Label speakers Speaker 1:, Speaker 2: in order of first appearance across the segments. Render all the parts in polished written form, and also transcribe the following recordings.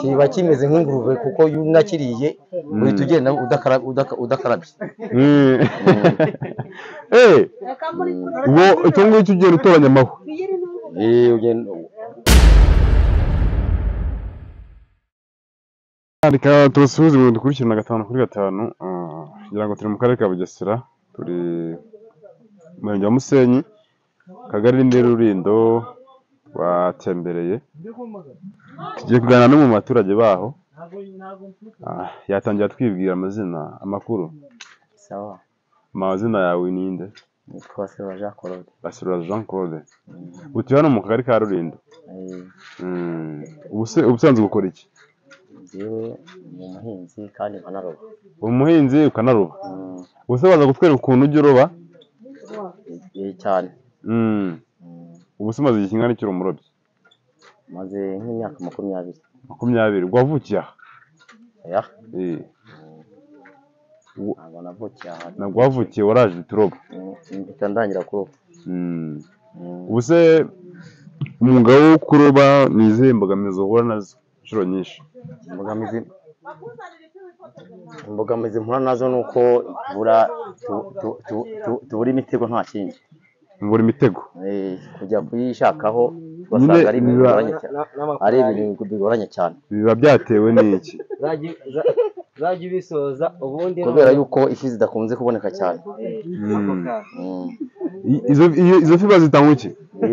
Speaker 1: Kiba kimeze nk'ingurube kuko iyo unakiriye uhita ugenda udakarabye.
Speaker 2: Ubwo icyo ngicyo ugenda utoranya amahwa.
Speaker 1: Ugenda.
Speaker 2: Reka tubasuhuze mu dukurikirana 5 kuri 5, kugira ngo turi mu karere ka Bugesera, turi mu murenge wa Musenyi, akagari ni Rurindo, twatembereye tugiye kuganira no mu baturage baho. Yatangira twibwira amazina, amakuru.
Speaker 1: Sawa.
Speaker 2: Amazina yawe ni nde?
Speaker 1: Nitwa Baserura Jean Claude.
Speaker 2: Baserura Jean Claude. Utuye hano mu kagari ka Rurindo. Ubusanzwe ukora iki?
Speaker 1: Njyewe ni umuhinzi kandi nkanaroba.
Speaker 2: Umuhinzi ukanaroba? Ubuse baza kutwereka ukuntu ujya uroba?
Speaker 1: Cyane.
Speaker 2: Ubuse umaze igihe kingana iki uri umurobyi?
Speaker 1: Maze nk'imyaka 20.
Speaker 2: 20. Ubwo wavukiye aha?
Speaker 1: Oya. Ntabwo navukiye aha.
Speaker 2: Ntabwo wavukiye, waraje turoba?
Speaker 1: Mpita ndangira kuroba.
Speaker 2: Ubuse umwuga wo kuroba ni izihe mbogamizi uhura nazo inshuro nyinshi?
Speaker 1: Imbogamizi mpura nazo ni uko tubura imitego nta kindi.
Speaker 2: Mbura imitego?
Speaker 1: Kujya kuyishakaho ugasanga ari ibintu bigoranye cyane. Ari ibintu bigoranye cyane.
Speaker 2: Biba byatewe n'iki?
Speaker 3: Zajya ubisoza ubundi
Speaker 1: kubera yuko ifi zidakunze kuboneka cyane.
Speaker 2: Izo fi bazita ngo iki?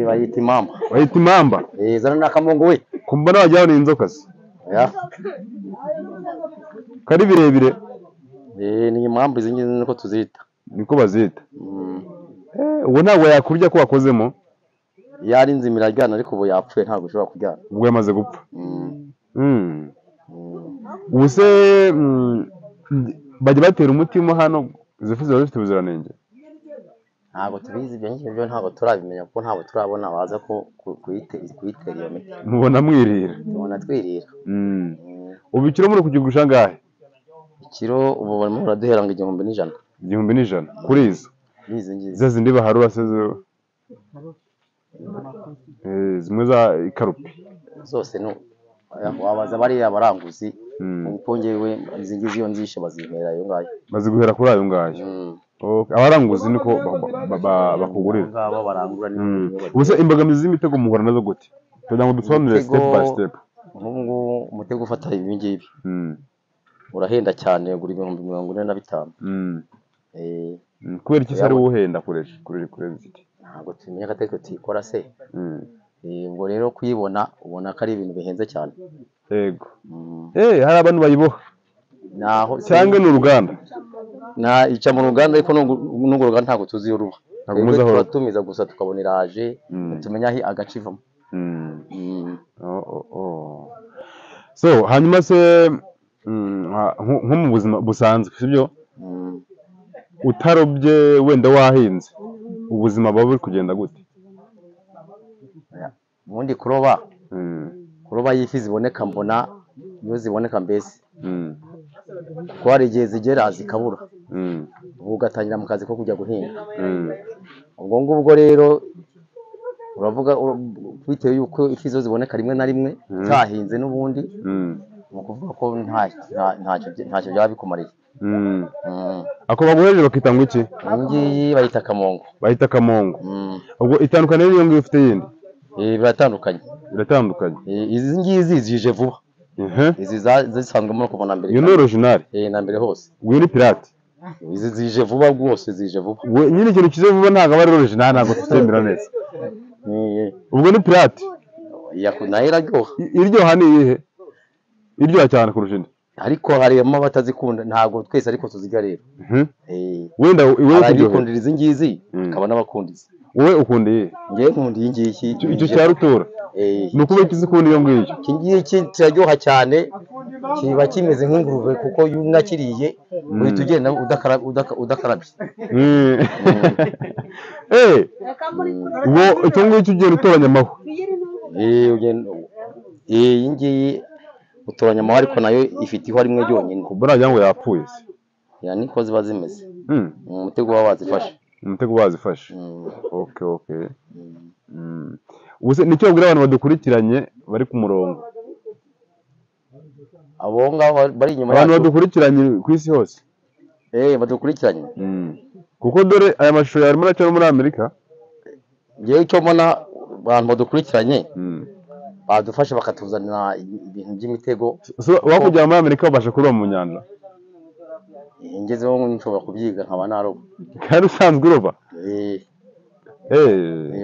Speaker 1: Bayita impamba.
Speaker 2: Bayita impamba?
Speaker 1: Zana n'akamongo we.
Speaker 2: Kumbona wagira ngo ni inzoka se?
Speaker 1: Oya.
Speaker 2: Kari birebire.
Speaker 1: Ni impamba izi ngizi niko tuzita.
Speaker 2: Niko bazita. Ubu ntabwo yakurya ko wakozemo?
Speaker 1: Yari nzima iraryana ariko ubu yapfuye ntabwo ishobora kuryana.
Speaker 2: Ubwo yamaze gupfa. Ubu se bajya batera umuti mo hano izo fi ziba zifite ubuziranenge?
Speaker 1: Ntabwo tubizi ibyo ngibyo, ntabwo turabimenya kuko ntabwo turabona baza kuyitera iyo miti.
Speaker 2: Mubona mwirira?
Speaker 1: Tubona twirira.
Speaker 2: Ubu ikiro muri kukigurisha angahe?
Speaker 1: Ikiro ubu barimo baraduhera ngo 1000.
Speaker 2: 1000 kuri izo?
Speaker 1: Izi ngizi.
Speaker 2: Za zindi baharura se zo? Zimwe za ikarupi.
Speaker 1: Zose no wabaza bariya baranguzi kuko njyewe izi ngizi iyo nzishe bazihera ayo ngayo.
Speaker 2: Baziguhera kuri ayo ngayo. Abaranguzi niko bakugurira.
Speaker 1: Ngabo barangura ni.
Speaker 2: Ubuse imbogamizi z'imitego muhura nazo gute? Kugira ngo dusobanure step by step.
Speaker 1: Nk'ubu ngubu umutego ufata ibi ngibi. Urahenda cyane, ugura 45,000.
Speaker 2: Kubera iki se ari wowe uhenda kurenza iki?
Speaker 1: Ntabwo tumenya ko atari tuyikora se. Ubwo rero kuyibona ubona ko ari ibintu bihenze cyane.
Speaker 2: Yego. Hari abantu bayiboha.
Speaker 1: Naho
Speaker 2: cyangwa ni uruganda?
Speaker 1: Na ica mu ruganda ariko n'urwo ruganda ntabwo tuzi iyo ruba.
Speaker 2: Ntabwo muzi aho ruba.
Speaker 1: Turatumiza gusa tukabona iraje, tumenya aho agace ivamo.
Speaker 2: So hanyuma se nko mu buzima busanzwe sibyo? Utarobye wenda wahinze, ubuzima buba buri kugenda gute?
Speaker 1: Ubundi kuroba y'ifi ziboneka mbona iyo ziboneka mbese. Kuko hari igihe zigera zikabura. Ubu ugatangira mu kazi ko kujya guhinga. Ubwo ngubwo rero uravuga bitewe yuko ifi zo ziboneka rimwe na rimwe utahinze n'ubundi, ni ukuvuga ko ntacyo byaba bikumariye.
Speaker 2: Ako baguhereje bakita ngo iki?
Speaker 1: Iyi ngiyi bayita akamongo.
Speaker 2: Bayita akamongo. Ubwo itandukanye n'iyo ngiyo ufite yindi?
Speaker 1: Biratandukanye.
Speaker 2: Biratandukanye.
Speaker 1: Izi ngizi zije vuba. Izi zisanzwe kuva na mbere.
Speaker 2: Iyo ni original.
Speaker 1: Na mbere hose.
Speaker 2: Uyu ni pirate.
Speaker 1: Izi zije vuba rwose, zije vuba.
Speaker 2: Nyine ikintu kize vuba ntabwo aba ari original, ntabwo tucyemera neza. Ubwo ni pirate.
Speaker 1: Nayo iraryoha.
Speaker 2: Iryoha ni iyihe? Iryoha cyane kurusha indi.
Speaker 1: Ariko harimo abatazikunda, ntabwo twese ariko tuzirya rero.
Speaker 2: Wenda
Speaker 1: wewe kuryohera izi ngizi akaba n'abakunda izi.
Speaker 2: Wowe ukunda iyihe?
Speaker 1: Njyewe nkunda iyi ngiyi.
Speaker 2: Icyo cya rutura. Ni ukuba iki ukunda iyo ngiyo?
Speaker 1: Iki ngiki kiraryoha cyane, kiba kimeze nk'ingurube kuko iyo unakiriye uhita ugenda udakarabye.
Speaker 2: Ubwo icyo ngicyo ugenda utoranya amahwa.
Speaker 1: Iyi ngiyi utoranya amahwa ariko nayo ifite ihwa rimwe ryonyine.
Speaker 2: Kumbona wagira ngo yapfuye se?
Speaker 1: Ya niko ziba zimeze. Umutego uba wazifashe.
Speaker 2: Umutego wazifashe. Okay, okay. Ubuse nicyo wabwira abantu badukurikiranye bari ku murongo?
Speaker 1: Abo ngaho bari inyuma
Speaker 2: Abantu
Speaker 1: yacu
Speaker 2: badukurikiranye ku isi hose.
Speaker 1: Badukurikiranye.
Speaker 2: Kuko dore aya mashusho yawe arimo araca no muri Amerika.
Speaker 1: Ngewe icyo mbona, abantu badukurikiranye badufashe bakatuzanira ibintu by'imitego.
Speaker 2: So, wakujyana muri Amerika babasha kuroba mu nyanja?
Speaker 1: Ngezeho nshobora kubyiga nkaba naroba.
Speaker 2: Kandi usanzwe uroba?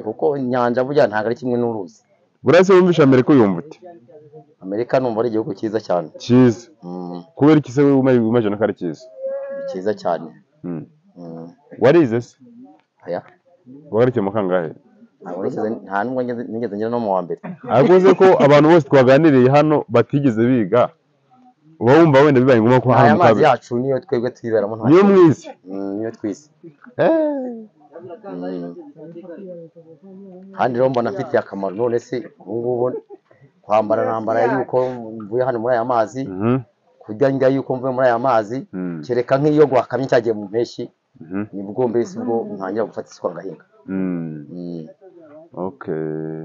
Speaker 1: Kuko inyanja burya ntabwo ari kimwe n'uruzi.
Speaker 2: Buriya se wumvishe Amerika uyumva ute?
Speaker 1: Amerika numva ari igihugu cyiza cyane.
Speaker 2: Cyiza. Kubera iki se wimagine ko ari cyiza?
Speaker 1: Ni cyiza cyane.
Speaker 2: Warize se?
Speaker 1: Oya.
Speaker 2: Wagarukiye mu kangahe?
Speaker 1: Ntabwo nigeze, nta nubwo nigeze ngera no mu wa mbere.
Speaker 2: Ariko uzi ko abantu bose twaganiriye hano batigeze biga, uba wumva wenda bibaye ngombwa ko
Speaker 1: Aya
Speaker 2: hano
Speaker 1: mazi
Speaker 2: mukabe.
Speaker 1: yacu niyo twebwe twiberamo, nta
Speaker 2: Niyo
Speaker 1: kindi.
Speaker 2: mwize?
Speaker 1: Niyo twize. Kandi rero mbona mfitiye akamaro. None se ubu ngubu kwambara nambara yuko mvuye hano muri aya mazi, kurya ndya yuko mvuye muri aya mazi, kereka nk'iyo gwakamye cyagiye mu mpeshyi, nibwo mbese ubwo ntangira gufata isuka ngahinga.
Speaker 2: Okay.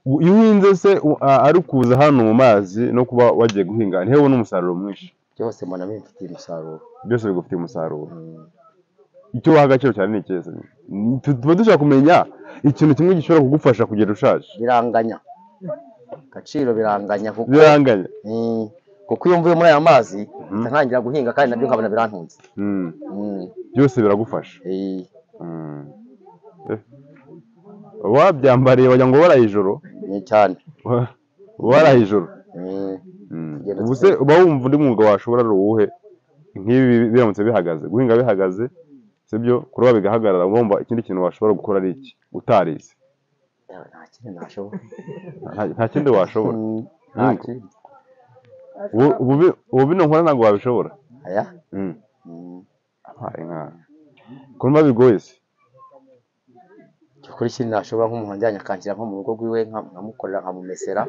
Speaker 2: Iyo uhinze se ari ukuza hano mu mazi no kuba wagiye guhinga, ntihe ubona umusaruro mwinshi?
Speaker 1: Byose mbona bimfitiye umusaruro.
Speaker 2: Byose bigufitiye umusaruro. Icyo waha agaciro cyane ni ikihe? Tuba dushaka kumenya ikintu kimwe gishobora kugufasha kugera ushaje.
Speaker 1: Biranganya. Agaciro biranganya kuko
Speaker 2: Biranganya.
Speaker 1: Kuko iyo mvuye muri aya mazi ntangira guhinga kandi nabyo nkabona birantunze.
Speaker 2: Byose biragufasha. Wabyambariye wagira ngo waraye ijoro.
Speaker 1: Ni cyane.
Speaker 2: Waraye ijoro. Ubu se uba wumva undi mwuga washobora ari uwuhe? Nk'ibi biramutse bihagaze, guhinga bihagaze, sibyo, kuroba bigahagarara, wumva ikindi kintu washobora gukora ari iki utarize?
Speaker 1: Nta kindi nashobora.
Speaker 2: Nta kindi washobora.
Speaker 1: Nta kindi.
Speaker 2: Ubu bino nkora ntabwo wabishobora.
Speaker 1: Aya?
Speaker 2: Abaye nka kurumva bigoye se?
Speaker 1: Cyokora ikindi nashobora nk'umuntu wanjyanye akanshyira nko mu rugo rwiwe, nkamukorera, nkamumesera.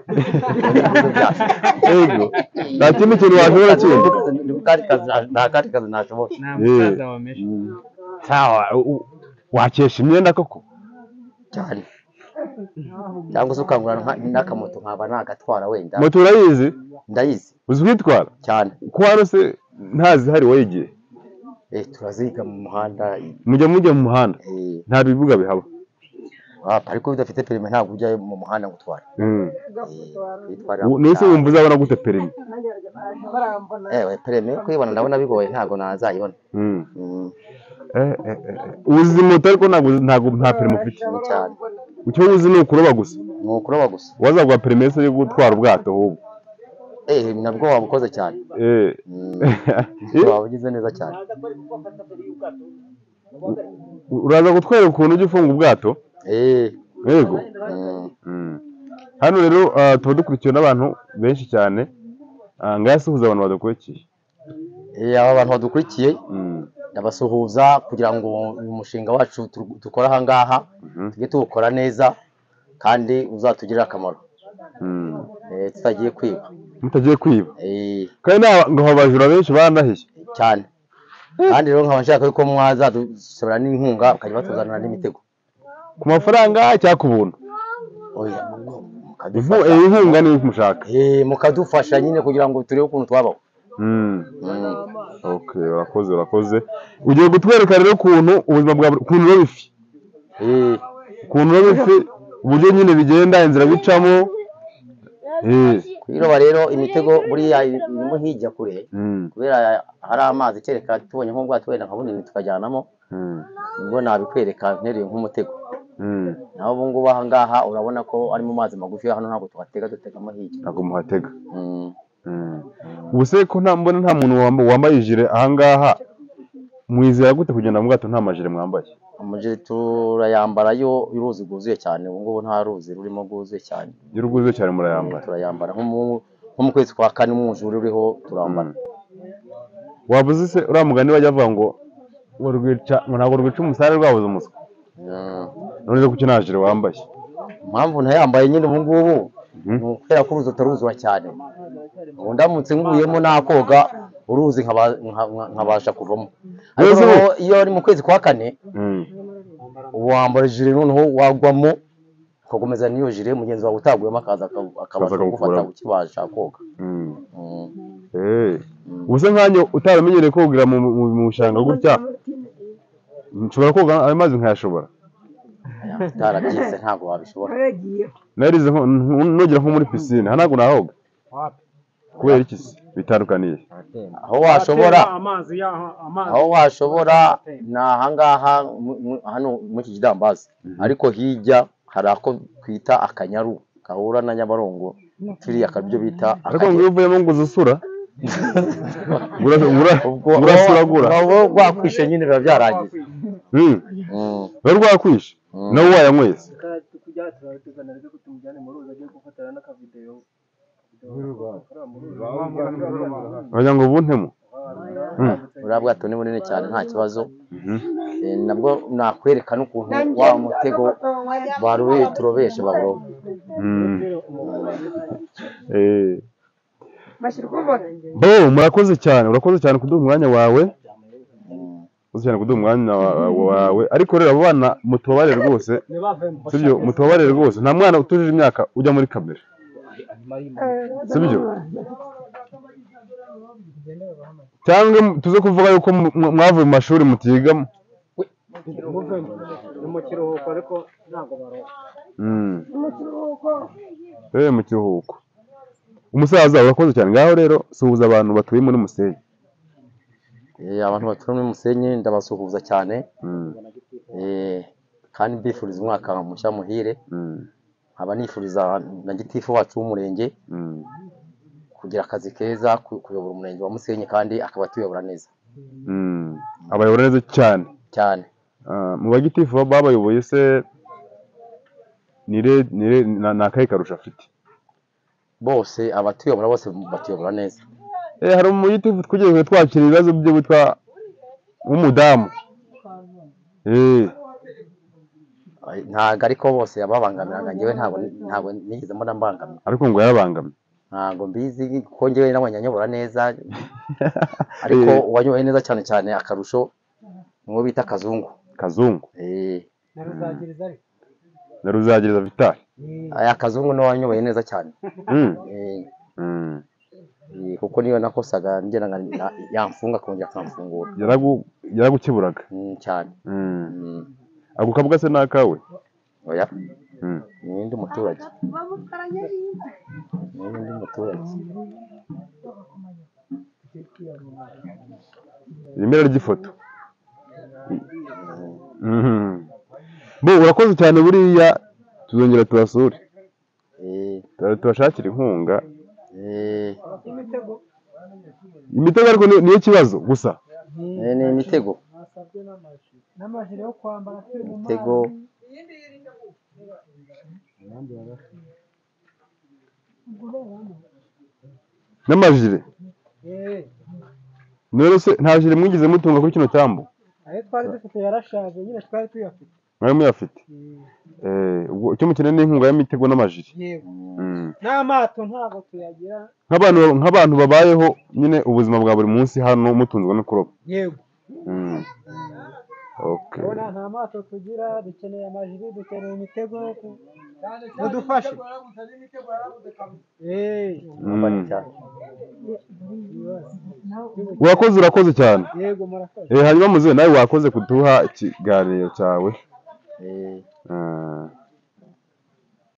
Speaker 2: Yego. Nta kindi kintu washobora kindi.
Speaker 1: Nta kandi kazi nashobora.
Speaker 4: Nta musaza wameshe.
Speaker 2: Sawa, wakesha imyenda koko?
Speaker 1: Cyane. Cyangwa se ukangura n'akamoto nkaba nagatwara wenda.
Speaker 2: Moto urayizi?
Speaker 1: Ndayizi.
Speaker 2: Uzi kwitwara?
Speaker 1: Cyane.
Speaker 2: Ko hano se ntazihari wayigiye?
Speaker 1: Turaziga mu muhanda.
Speaker 2: Mujya mu muhanda? Nta bibuga bihaba.
Speaker 1: Ariko udafite perime ntabwo ujya mu muhanda ngo utware.
Speaker 2: Nese wumva uzabona gute perime?
Speaker 1: Perime kuyibona ndabona bigoye, ntabwo nazayibona.
Speaker 2: Uzi moto ariko ntabwo nta perime ufite.
Speaker 1: Cyane.
Speaker 2: Icyo uzi ni ukuroba gusa.
Speaker 1: Ni ukuroba gusa.
Speaker 2: Wazaguha perime se yo gutwara ubwato ahubwo.
Speaker 1: Nabwo wabukoze cyane. Waba ugize neza cyane.
Speaker 2: Uraza kutwereka ukuntu ujya ufunga ubwato? Yego. Hano rero tuba dukurikiwe n'abantu benshi cyane. Ngasuhuza abantu badukurikiye.
Speaker 1: Aba bantu badukurikiye ndabasuhuza kugira ngo uyu mushinga wacu dukora aha ngaha tujye tuwukora neza kandi uzatugirire akamaro. Tutagiye kwiba.
Speaker 2: Mutagiye kwiba. Kandi ngo abajura benshi banahiye
Speaker 1: cyane. Kandi rero nkaba nshaka yuko mwazadusabira n'inkunga bakajya batuzanira n'imitego.
Speaker 2: Ku mafaranga cyangwa ku buntu?
Speaker 1: Oya,
Speaker 2: inkunga niyo mushaka.
Speaker 1: Mukadufasha nyine kugira ngo turebe ukuntu twabaho.
Speaker 2: Okay, urakoze urakoze. Ugiye kutwereka rero ukuntu ubuzima bwa ukuntu uroba ifi. Ukuntu uroba ifi, uburyo nyine bigenda, inzira bicamo.
Speaker 1: Kuyiroba rero imitego buriya irimo hijya kure, kubera hari amazi kereka tubonye nk'ubwato wenda nka bunini tukajyanamo, nibwo nabikwereka ntereye nk'umutego. Naho ubu ngubu aha ngaha urabona ko ari mu mazi magufi, hano ntabwo tuhatega, dutegamo hirya.
Speaker 2: Ntabwo muhatega. Ubu se ko mbona nta muntu wambaye ijire aha ngaha, mwizera gute kugenda mu bwato nta majire mwambaye?
Speaker 1: Amajire turayambara iyo uruzi rwuzuye cyane, ubu ngubu nta ruzi rurimo rwuzuye cyane.
Speaker 2: Iyo rwuzuye cyane murayambara?
Speaker 1: Turayambara nko mu kwezi kwa kane umwuzure uriho turambara.
Speaker 2: Waba uzi se uriya mugani bajya bavuga ngo ntabwo rwica umusare rwabuze umuswa? None se kuki nta jire wambaye?
Speaker 1: Impamvu ntayambaye nyine ubu ngubu ni ukubera ko uruzi utaruzura cyane. Ubu ndamutse nguyemo nakoga uruzi nkabasha kuvamo. Ariko iyo ari mu kwezi kwa kane wambara ijire noneho wagwamo Ugakomeza n'iyo jire, mugenzi wawe utaguyemo akaza akabasha kugufata
Speaker 2: akagukuramo.
Speaker 1: Ukibasha koga.
Speaker 2: Ubuse nkanjye utaramenyereye kogera mu bishanga gutya, nshobora koga ayo mazi nkayashobora?
Speaker 1: Utarabyize ntabwo wabishobora.
Speaker 2: Narize nogera nko muri pisine aha ntabwo nahoga. Kubera iki se bitandukaniye?
Speaker 1: Aho washobora,
Speaker 4: amazi yaho, amazi
Speaker 1: aho washobora ni ahangaha hano muri iki kidambazi, ariko hirya hari ako twita Akanyaru gahura na Nyabarongo, turiya akabyo bita
Speaker 2: Ariko ngo iyo uvuyemo ngo uzusura
Speaker 1: Ubwo
Speaker 2: urasuragura.
Speaker 1: Uba rwakwishe nyine, biba byarangiye.
Speaker 2: Ruba rwakwishe nawe wayanyweye se? Wagira ngo buntemo.
Speaker 1: Buriya bwato ni bunini cyane, nta kibazo. Nabwo nakwereka n'ukuntu wa mutego barobe turobeshe bawuroba.
Speaker 2: Bo murakoze cyane, urakoze cyane kuduha umwanya wawe. Urakoze cyane kuduha umwanya wawe, ariko rero abo bana mutubabarire rwose, sibyo? Mutubabarire rwose, nta mwana utujuje imyaka ujya muri kamera, sibyo? Cyangwa tuze kuvuga yuko mwavuye mu mashuri mutigamo.
Speaker 4: Ni mu kiruhuko, ariko ntabwo baroba.
Speaker 2: Mu kiruhuko. Umusaza urakoze cyane. Ngaho rero suhuza abantu batuye muri Musenyi.
Speaker 1: Abantu batuye muri Musenyi ndabasuhuza cyane. Kandi mbifuriza umwaka mushya muhire. Nkaba nifuriza na gitifu wacu w'umurenge kugira akazi keza, kuyobora umurenge wa Musenyi, kandi akaba atuyobora neza.
Speaker 2: Abayobora neza cyane.
Speaker 1: Cyane.
Speaker 2: Mu bagitifu babayoboye se nire ni akahe karusho afite?
Speaker 1: Bose abatuyobora bose batuyobora neza.
Speaker 2: Hari umugitifu twigeze twakira ibibazo bye witwa w'umudamu.
Speaker 1: Ntabwo ariko bose yababangamiraga, njyewe ntabwo nigeze mbona mbangamira.
Speaker 2: Ariko ngo yarabangamye.
Speaker 1: Ntabwo mbizi ko njyewe nabonye anyobora neza, ariko uwanyoboye neza cyane cyane akarusho ni uwo bita Kazungu.
Speaker 2: Kazungu.
Speaker 4: Na Ruzagiriza ariko.
Speaker 2: Na Ruzagiriza Vital.
Speaker 1: Aya Kazungu niwe wanyoboye neza cyane. Kuko niyo nakosaga ngira ngo yamfunga akongera akamfungura.
Speaker 2: Yaragukeburaga.
Speaker 1: Cyane.
Speaker 2: Ako kabuga se nakawe?
Speaker 1: Oya. Ni ndi muturage. Ni ndi muturage.
Speaker 2: Rimera ry'ifoto. Bo urakoze cyane, buriya tuzongera tubasure. Tubashakira inkunga. Imitego ariko niyo kibazo gusa.
Speaker 1: Ni imitego.
Speaker 4: N'amajire yo kwambara turi mu mazi.
Speaker 1: Imitego.
Speaker 2: N'amajire. None se nta jire mwigeze mutunga kuri kino cyambu?
Speaker 4: Ayo twari dufite yarashaje nyine, twari tuyafite.
Speaker 2: Mwari muyafite? Ubwo icyo mukeneye ni inkunga y'imitego n'amajire.
Speaker 4: Yego. N'amato ntabwo tuyagira.
Speaker 2: Nk'abantu babayeho nyine ubuzima bwa buri munsi hano mutunzwe no kuroba.
Speaker 4: Yego.
Speaker 2: Okay.
Speaker 4: Urabona nta mato tugira, dukeneye amajire, dukeneye imitego, mudufashe.
Speaker 2: Urakoze, urakoze cyane.
Speaker 4: Yego murakoze.
Speaker 2: Hanyuma muze nawe wakoze kuduha ikiganiro cyawe.